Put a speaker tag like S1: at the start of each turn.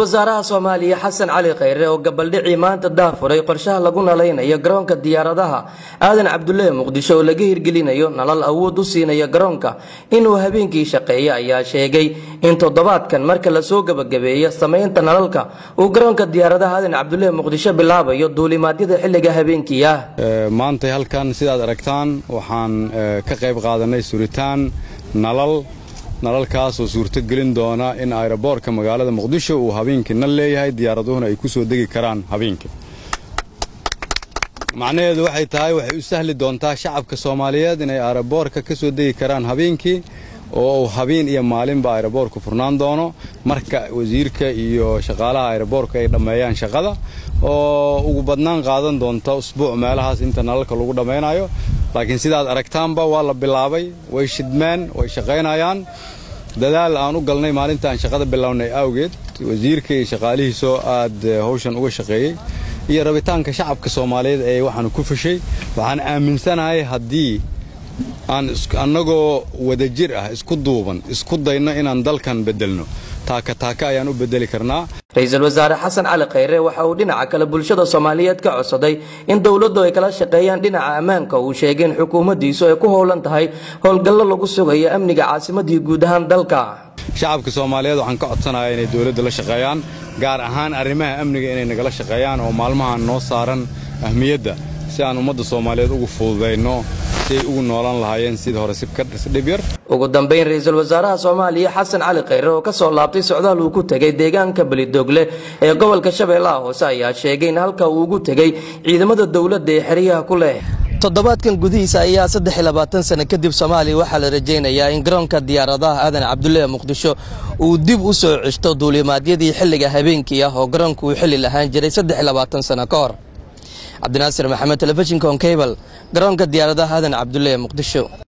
S1: Wasaaraha Soomaaliya Xasan Cali Khayre oo gabaldhicii maanta daafuray qorshaha lagu nalaynayo garoonka diyaaradaha Aadan Cabdulle Muqdisho oo laga hirgelinayo nalal awood u siinaya garoonka inuu habeenkii shaqeeyo, ayaa sheegay in toddobaadkan marka lasoo gabagabeeyo samaynta nalalka uu garoonka diyaaradaha Aadan Cabdulle Muqdisho bilaabayo duulimaadyada xilliga habeenkii ah.
S2: Maanta halkan sidaad aragtaan waxaan ka qayb qaadanay suritaan nalal, nalalkaas oo suurto gelin doona in ayroboorka magaalada Muqdisho uu habeenkii nal leeyahay, diyaaraduhuna ay ku soo degi karaan habeenkii. Macnaheedu waxay tahay waxay u sahli doontaa shacabka Soomaaliyeed inay ayroboorka ka soo degi karaan habeenkii, oo uu habeen iyo maalinba ayroboorku furnaan doono marka wasiirka iyo shaqaalaha ayroboorka ay dhammeeyaan shaqada, oo ugu badnaan qaadan doonta usbuuc meelahaas inta nalalka lagu dhammaynayo. Laakiin sidaad aragtaanba waa la bilaabay, way shidmeen, way shaqaynayaan. Dadaal aan u galnay maalinta aan shaqada bilownay awgeed, wasiirka iyo shaqaalihiisoo aad hawshan uga shaqeeyey iyo rabitaanka shacabka Soomaaliyeed ee waxaanu ku fashay, waxaan aaminsanahay haddii aan annagoo wadajir ah isku duuban isku dayno inaan dalkan beddelno, taaka taaka ayaan u beddeli karnaa.
S1: Ra-iisul wasaare Xasan Cali Khayre waxa uu dhinaca kale bulshada Soomaaliyeed ka codsaday in dowladdu ay kala shaqeeyaan dhinaca ammaanka. Uu sheegay in xukuumaddiisu ay ku howlan tahay howlgallo lagu sugayo amniga caasimadii guud ahaan dalka.
S2: Shacabka Soomaaliyeed waxaan ka codsanayaa inay dowladda la shaqeeyaan, gaar ahaan arrimaha amniga inay nagala shaqeeyaan oo maalmahan noo saaran ahmiyadda, si aan ummadda Soomaaliyeed ugu fududayno si ay ugu noolaan lahaayeen sidii hore si ka dhib yar.
S1: Ugu dambayn, ra-iisul wasaaraha Soomaaliya Xasan Cali Khayre oo ka soo laabtay socdaal uu ku tegay deegaanka Belidogle ee gobolka Shabeellaha Hoose ayaa sheegay in halka uu ugu tegey ciidamada dowladda ee xeryaha ku leh. Toddobaadkan gudihiisa ayaa 23 sano kadib Soomaaliya waxaa la rajaynayaa in garoonka diyaaradaha Aadan Cabdulle Muqdisho uu dib u soo ceshto duulimaadyadii xilliga habeenkii ah oo garoonku uu xilli lahaan jiray 23 sano ka hor. Cabdinaasir Maxamed, telefishinka Oncable, garoonka diyaaradaha Aadan Cabdulle Muqdisho.